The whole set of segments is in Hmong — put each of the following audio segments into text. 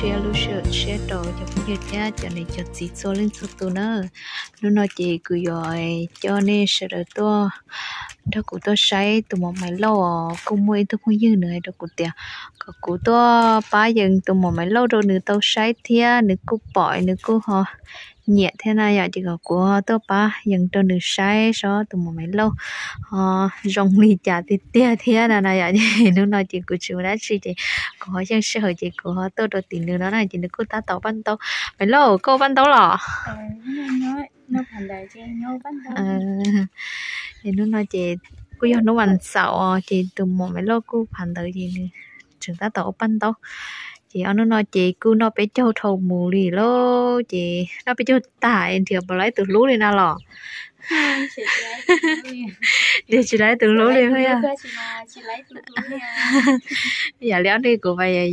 Thiab lub sij hawm tshiab rau cov phooj ywg thiab cov niam cov txiv txhua leej txhua tus na. Hnub no ces kuv yuav coj nej sawv daws tuaj nrog kuv tuaj saib tus muam Maiv Lauj os. Kuj muaj ib tug phooj ywg nws hais rau kuv tias kom kuv tuaj pab yees tus muam Maiv Lauj rau nws tau saib thiab nws kuj pom nws kuj ho nyiam thiab na yom, ces kom kuv ho tuaj pab yees rau nws saib seb tus muam Maiv Lauj ho zoo li cas tiag tiag thiab na na yom. Ces hnub no ces kuv tsis ua dab tsi ces kuv ho xyeej sij hawm ces kuv ho tuaj rau tim nws no na, ces nws kuj tab tom ua paj ntaub. Maiv Lauj, koj ua paj ntaub los? Ces hnub no ces kuj yog hnub vas xaum os, ces tus muam Maiv Lauj kuj phav ntawd ces nws tseem tab tom ua paj ntaub. Ces ob hnub no ces kuj noj peb caug dhau mus li lauj, ces noj peb caug tag nrhiav puas tau ib tug hlub li na los? Ces tsis tau ib tug hlub li. Yam li ob hnub kuv pab yees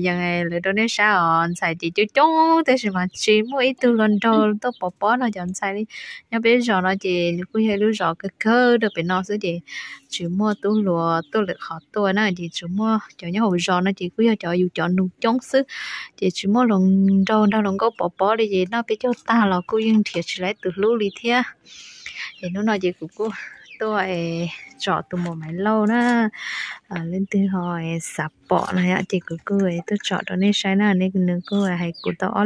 lawv rau nej saib os, ntxhais ces coob coob tab sis mas tsis muaj ib tug hluas nraug tuaj pov pob no cov ntxhais li. Nyob peb zos no ces nws kuj yog ib lub zos kawg kawg rau pem no xwb ces tsis muaj tub hluas tuaj lwm qhov tuaj na, ces tsuas muaj cov nyob hauv zos no ces kuj yog cov yus cov nus coob xwb, ces tsis muaj hluas nraug nrog hluas nkauj pov pob li, ces noj peb caug tag los kuj yeej nrhiav tsis tau ib tug hlub li thiab. Es hnub no ces kuv kuj tuaj tsom tus muam Maiv Lauj na, leej twg ho xav pom no yom, ces kuv kuj tuaj tsom rau nej saib na, nws kuj hais kuv tau,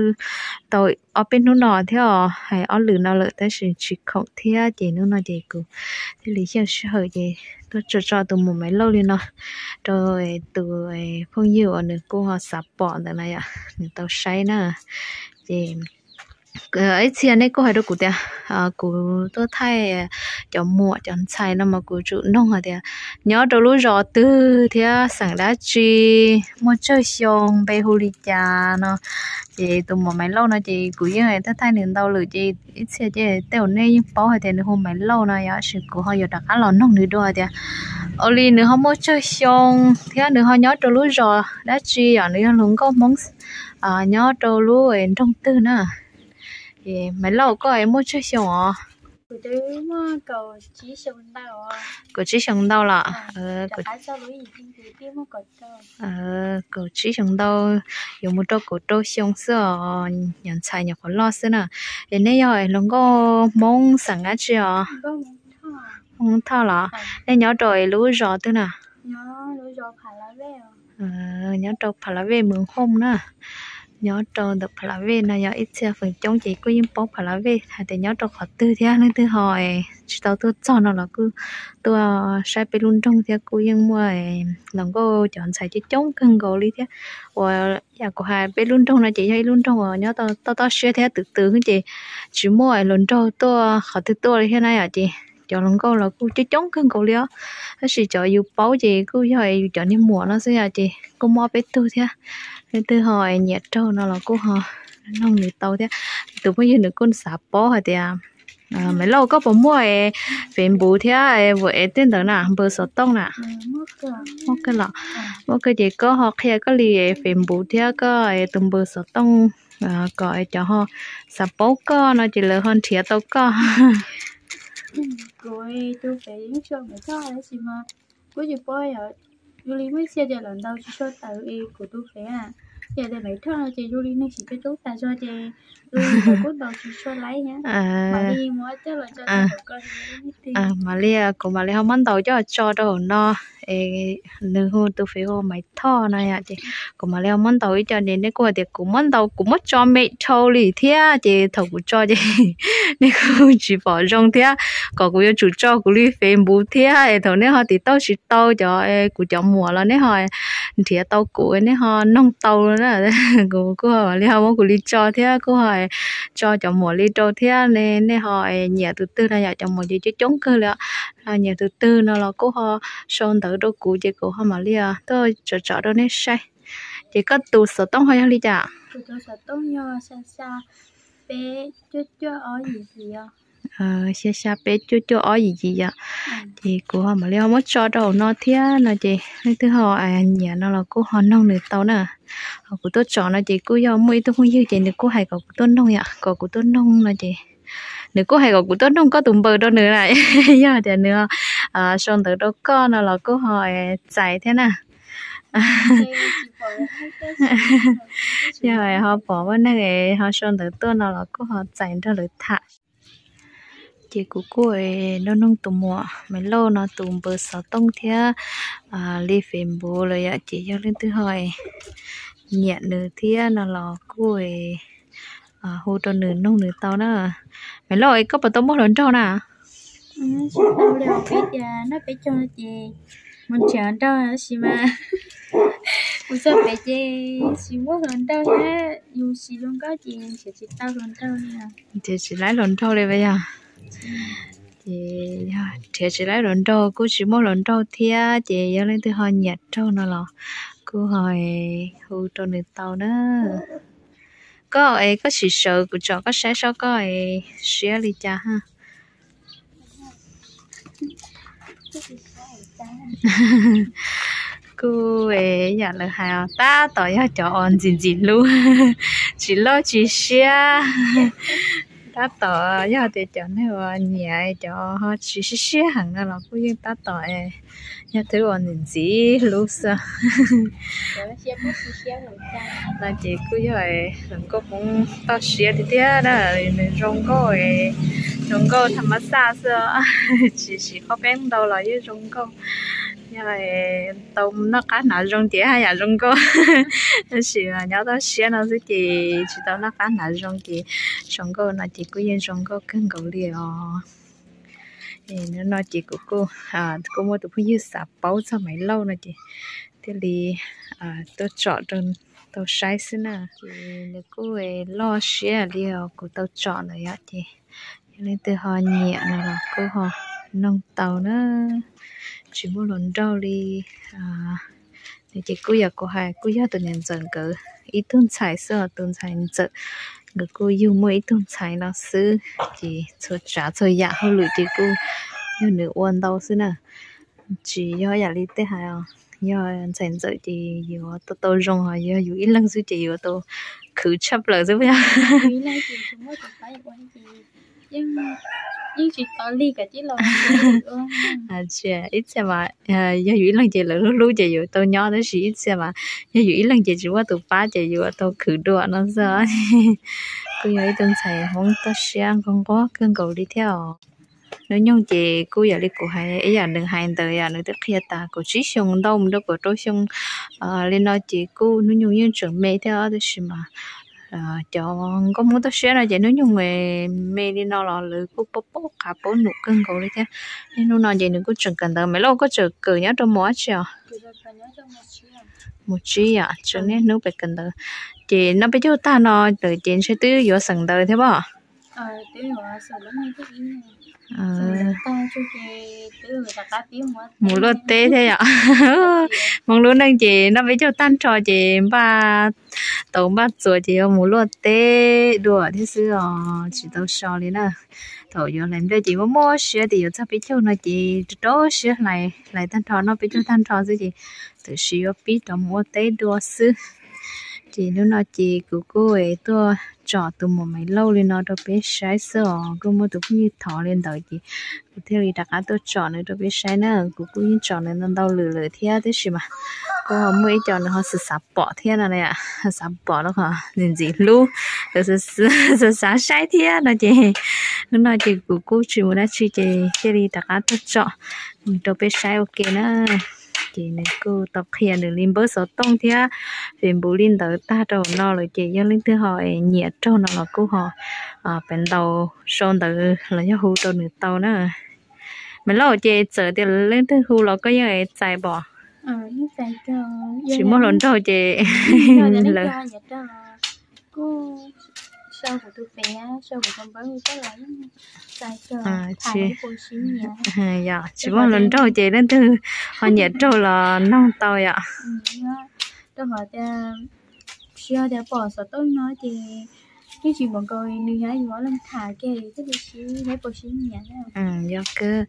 tau ob peb hnub no thiab os, hais ob lwm no lawm tab sis tsis khoom thiab, ces hnub no ces kuv thiaj li xyeej sij hawm ces tuaj tsom tsom tus muam Maiv Lauj li no rau tus phooj ywg uas nws kuj ho xav pom ntawd na yom, nws tau saib na. Ces ib txhia nej kuj hais rau kuv tias kuv tuaj thaij cov muam cov ntxhais no mas kuv tsum noog hais tias nyob rau lub zos twg thiab xeem dab tsi, muaj tsawg xyoo, npe hu li cas no. Ces tus muam Maiv Lauj no ces kuv yeej thaij thaij nws ntau lawm ces ib txhia ces tej uas nej yeej paub hais tias nws hu Maiv Lauj no yom, tab sis kuv ho yuav rov qab los noog nws dua hais tias ua li nws ho muaj tsawg xyoo thiab nws ho nyob rau lub zos dab tsi yom, nws yog hluas nkauj Hmoob nyob rau lub nroog twg na. Maiv Lauj, koj muaj tsawg xyoo os? Kaum tsib xyoo ntau los? Kaum tsib xyoo ntau, yuav mus rau kaum rau xyoo xwb os, nyuam ntxhais nyuam qhuav loj xwb na. Es nej yog hluas nkauj Hmoob xeem dab tsi os? Hmoob Thoj los? Nej nyob rau lub zos twg na? Nyob rau Pha La Vej, Moos Hooj na. Nyob rau ntawm Pha La Vej no yog ib txhia feem coob ces kuj yeej paub Pha La Vej hais tias nyob rau qhov twg thiab, leej twg ho tsis tau tuaj txog no los kuj tuaj saib peb lub nroog thiab, kuj yeej muaj hluas nkauj cov ntxhais coob coob kawg nkaus li thiab. Uas yam kuv hais peb lub nroog no ces yog ib lub nroog uas nyob toj toj siab thiab twm twm ces tsis muaj hluas nraug tuaj qhov twg tuaj li thiab na yom, ces cov hluas nkauj los kuj coob coob kawg nkaus li os. Tab sis cov yus paub ces kuj yog yus cov niag muam no xwb yom, ces kuj muaj ob peb tug thiab. Leej twg ho nyiam raug no los kuj ho noog nws tau thiab. Tus phooj ywg nws kuj xav paub hais tias Maiv Lauj, koj puas muaj Facebook thiab WhatsApp tej ntawd na, npawb xov tooj na? Muaj kawg los? Muaj kawg ces koj ho qhia koj li Facebook thiab koj tus npawb xov tooj kom cov ho xav paub koj no ces lawv ho nrhiav tau koj. Kuv tus Face yeej tsis muaj, kuv tsis paub yog, yus li muaj ib txhia ces lawv ntaus tsis tshua tawm es kuv tus Face a, ces tias Maiv Thoj no ces yus li neeg tsis coob coob tas zog ces yus li kuj ntaus tsis tshua laib thiab. Mam li muab coj los tso rau hauv ko. Mam li, kuv mam li ho muab ntaus coj tso rau hauv no. Nws hu tus Face hu Maiv Thoj no yom, ces kuv mam li ho muab ntaus ib co, nej kuj hais tias kuv muab ntaus kuv muab tso me dhau li thiab ces thaum kuv tso ces nej kuj tsis pom zoo thiab, kom kuv yuav tsum tso kuv li Facebook thiab es thaum nej ho tiv tauj tsis tau cov, kuv cov muam los nej ho nrhiav tau kuv, nej ho noog tau na. Kuv kuj mam li ho muab kuv li tso thiab kuj ho tso cov muam li rau thiab, nej ho nyiam tus twg no yom, cov muam ces coob coob kawg li os. Nyiam tus twg no los kuj ho sau ntawv rau kuv ces kuv ho mam li tuaj tsom tsom rau nej saib. Ces koj tus xov tooj ho yog li cas? Xya xya peb cuaj cuaj ob yim yim yom. Ces kuv ho mam li ho muab tso rau hauv no thiab no ces leej twg ho nyiam no los kuj ho noog nws tau na. Ho kuv tuaj tsom no ces kuj yog muaj ib tug phooj ywg ces nws kuj hais kom kuv tuaj noog yom, kom kuv tuaj noog no ces nws kuj hais kom kuv tuaj noog koj tus npawb rau nws na. Yog tias nws sau ntawv rau koj no los kuj ho txais thiab na. Yog ho pom muaj neeg es ho sau ntawv tuaj no los kuj ho txais nrog lawv tham. Ces kuv kuj nrog noog tus muam Maiv Lauj no tus npawb xov tooj thiab li Facebook lawm yom, ces yog leej twg ho nyiam nws thiab no los kuj hu rau nws noog nws tau na. Maiv Lauj, koj puas tau muaj hluas nraug na? Tsis tau li os, peb tias noj peb caug ces mus nrhiav hluas nraug tab sis mas mus txog pem ces tsis muaj hluas nraug thiab, yus siv zoo nkauj ces nrhiav tsis tau hluas nraug li. Ces tsis laib hluas nraug li yog? Ces yog nrhiav tsis laib hluas nraug kuj tsis muaj hluas nraug thiab, ces yog leej twg ho nyiam raug no los kuj ho hu rau nws tau na. Koj es koj sim sawv kuv tsom koj saib seb koj es siab li cas ha. Kuj yam lawv hais os, tab tom yog cov uas ntxim ntxim hlub, tsis loj tsis siab. Tab tom yog tias cov neeg uas nyiam cov ho tsis siab siab heev no los kuj yeej tab tom yog thwb uas ntxim ntxim hlub xwb. No ces kuj yog hluas nkauj Hmoob toj siab tiag tiag na, nws zoo nkauj, zoo nkauj tham mas xaj xwb, tsis siv qhob peeb ntau los yeej zoo nkauj. Yog tau noj qab hnav zoo ces haj yam zoo nkauj, tab sis nyob toj siab no xwb ces tsis tau noj qab hnav zoo ces zoo nkauj no ces kuj yeej zoo nkauj kawg nkaus li os. Hnub no ces kuv kuj muaj tus phooj ywg xav paub txog Maiv Lauj no ces thiaj li tuaj tsom rau tau saib xwb na. Ces nws kuj loj siab li os, kuv tau tsom ntawd yom, ces yog leej twg ho nyiam no los kuj ho noog tau na. Tsis muaj hluas nraug li. Nws ces kuj yog kuv hais kuj yog tus niam ntxawm nkawd ib tug ntxhais xwb os, tus ntxhais ntxawm nkawd kuj yug muaj ib tug ntxhais no xwb, ces txhua tsav txhua yam hauj lwm ces kuj yog nws ua ntau xwb na. Tsis yog yam li tej hais os, yog ntxhais ntxawm ces yuav tau tau zoo, ho yog yus ib leeg xwb ces yuav tau khwv tshaj plaws xwb yog. Ib txhia mas yog yus ib leeg ces lawv hlub hlub ces yuav tau nyob, tab sis ib txhia mas yog yus ib leeg ces tsis muaj tus pab ces yuav tau khwv dua no xwb. Kuj yog ib tug ntxhais Hmoob toj siab nquag nquag kawg nkaus li thiab os. Hnub nyoog ces kuj yam li kuv hais ib yam nws hais ntawd yom, nws twb qhia tas kaum tsib xyoo ntau mus rau kaum rau xyoo li no ces kuj hnub nyoog yeej tseem me thiab, tab sis mas cov nkauj Hmoob toj siab no ces hnub nyoog me li no los lawv kuj paub paub qab paub num kawg nkaus li thiab. Niaj hnub no ces nws kuj tseem kawm ntawv. Maiv Lauj, koj tseem kawm nyob rau mos dab tsi os? Mos tsib yom, tseem niaj hnub pem kawm ntawv. Ces noj peb caug tag no lawm ces ntshe twb yuav xeem ntawv thiab pob? Mus luaj teb thiab yom. Hmoob lub neej ces noj peb caug tag nrho ces npaj tau npaj txuas ces yuav mus luaj teb dua thiab xwb os, tsis tau so li na. Thaum yuav hlais nplej ces muaj muaj siab tias yuav txog peb caug no ces rau rau siab hlais, hlais tag nrho noj peb caug tag nrho xwb ces tam sim yuav pib rov mus ua teb dua xwb. Ces hnub no ces kuv kuj tuaj tsom tus muam Maiv Lauj li no rau peb saib xwb os, kuj muaj tus phooj ywg thov li ntawd ces kuv thiaj li rov qab tuaj tsom nws rau peb saib na. Kuv kuj yeej tsom nws ntau ntau lwm lawm thiab, tab sis mas kuj ho muaj ib co nws ho xav xav pom thiab no, xav pom los ho ntxim ntxim hlub, xav xav saib thiab no ces hnub no ces kuv kuj tsis mus dab tsi ces thiaj li rov qab tuaj tsom nws rau peb saib ua ke na. Ces nws kuj tau qhia nws li npawb xov tooj thiab Facebook li ntawd tag rau no lawm ces yog leej twg ho nyiam raug no los kuj ho pem ntaus sau ntawv los yog hu rau nws tau na. Maiv Lauj, ces txawm tias leej twg hu los koj yeej txais pom? Tsis muaj hluas nraug ces lawv yog tsis muaj hluas nraug ces leej twg ho nyiam raug los noog tau yom. Yog kawg,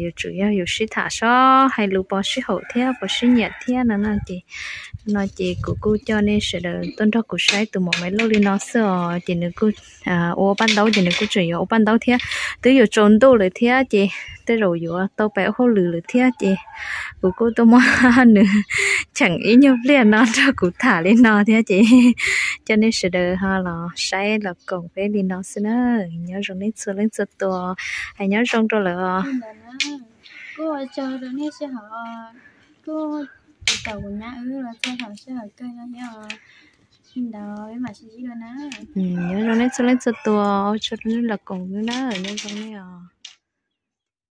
yuav tsum yog yus sib tham sob hais lus pom sib haum thiab pom sib nyiam thiab no na. Ces no ces kuv kuj coj nej sawv daws tuaj nrog kuv saib tus muam Maiv Lauj li no xwb os. Ces nws kuj ua paj ntaub ces nws kuj tseem yuav ua paj ntaub thiab, twb yuav tsaus ntuj lawm thiab ces tej zaum yuav tau pem ua hauj lwm lawm thiab ces kuv kuj tuaj muab nws cheem ib nyuag pliag no nrog kuv tham li no thiab ces coj nej sawv daws ho los saib los koom peb li no xwb na. Nyob zoo nej txhua leej txhua tus, hais nyob zoo rau lawv os. Kuj ua tsaug rau nej sij hawm, kuj tiv tauj kuv nyab wb los txog thaum sij hawm kawg no thiab os. Li ntawd peb mam sib ntsib dua na. Nyob zoo nej txhua leej txhua tus, ua tsaug rau nej los koom wb na, nyob zoo nej os.